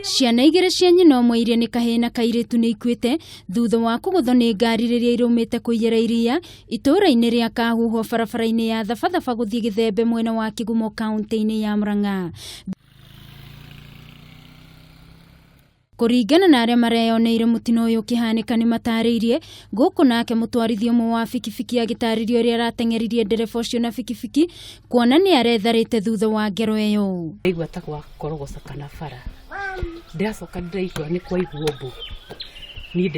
Ciana igĩrĩ cia nyina ũmwe iria nĩ kahĩĩ na kairĩtu nĩ ikuĩte thutha wa kũgũthwo nĩ ngari rĩrĩa iraumĩte kũiyĩra iria itũũra-inĩ rĩa Kahuho barabara-inĩ ya Thabathaba gũthiĩ Gĩthembe mwena wa Kĩgumo kaunti-inĩ ya Murang'a. Kũringana na arĩa mareyoneire mũtino ũyũ ũkĩhanĩka nĩ matarĩirie gũkũ nake mũtwarithia ũmwe wa bikibiki agĩtarĩria ũrĩa arateng'eririe ndereba ũcio na bikibiki kuona nĩ aretharĩte thutha wa ngero ĩyo. Ndaigua ta gwakorogoca kana bara, ndĩracoka ndĩraigua nĩ kwaiguo mbu. Niĩ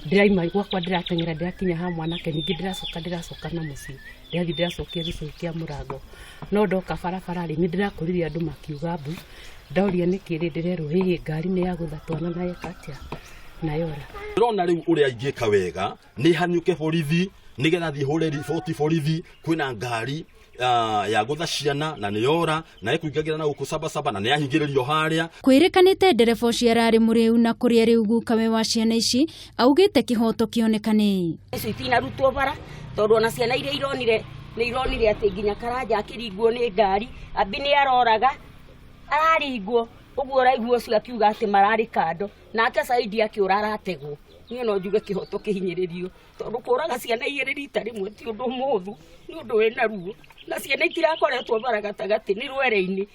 ndĩraima gwakwa ndĩrateng'era ndĩrakinya ha mwanake ningĩ ndĩracoka ndĩracoka na mũciĩ, ndĩrathiĩ ndĩracokia gĩcũhĩ kĩa mũrango. No ndoka barabara rĩ, nĩ ndĩrakorire andũ makiuga mbu, ndoria nĩkĩ rĩ, ndĩrerwo hĩhĩ ngari nĩ yagũtha twana na yeka atĩa, na yora. Ndĩrona rĩu ũrĩa ingĩka wega nĩ hanyũke borithi nĩgetha thiĩ hũre riboti borithi kwĩna ngari ya gũtha ciana na nĩ yora na ĩkũingagĩra na gũkũ sabasaba na nĩ yahingĩrĩrio harĩa. Kwĩrĩkanĩte ndereba ũcio ararĩ mũrĩu na kũrĩa rĩu gukawe wa ciana ici augĩte kĩhoto kĩonekane. Icio itinarutwo bara tondũ ona ciana iria ironire nĩ ironire atĩ nginya Karanja akĩringwo nĩ ngari, Abi nĩ aroraga araringwo ũguo ũraigua ũcio akiuga atĩ mararĩ kando nake Saidi akĩũra arategwo. Niĩ no njuge kĩhoto kĩhinyĩrĩrio tondũ kũraga ciana igĩrĩ rita rĩmwe ti ũndũ mũhũthũ, nĩ ũndũ wĩna ruo na ciana itirakoretwo bara gatagatĩ nĩ rwere-inĩ.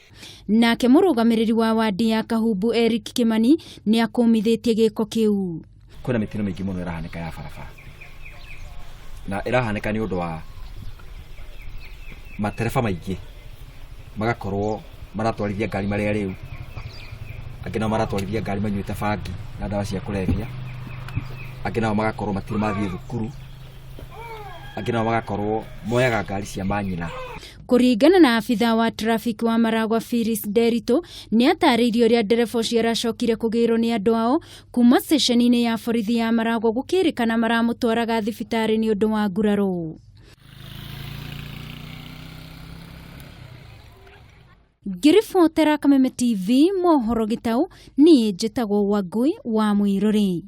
Nake mũrũgamĩrĩri wa wadi ya Kahumbu Eric Kimani nĩ akũmithĩtie gĩko kĩu. Kwĩna mĩtino mĩingĩ mũno ĩrahanĩka ya barabara na ĩrahanĩka nĩ ũndũ wa matereba maingĩ magakorwo maratwarithia ngari marĩ arĩu, angĩ nao maratwarithia ngari manyuĩte bangi na ndawa cia kũrebia, angĩ nao magakorwo matirĩ mathiĩ thukuru, angĩ nao magakorwo moyaga ngari cia manyina. Kũringana na abitha wa traffic wa Maragwa Phyllis Nderitu nĩ atarĩirie ũrĩa ndereba ũcio aracokire kũgĩrwo nĩ andũ ao kuma ceceni-inĩ ya borithi ya Maragwa gũkĩrĩkana maramũtwaraga thibitarĩ nĩ ũndũ wa nguraro. Ngĩribotera Kameme TV mohoro Gĩtaũ, niĩ njĩtagwo Wangui wa Mũirũrĩ.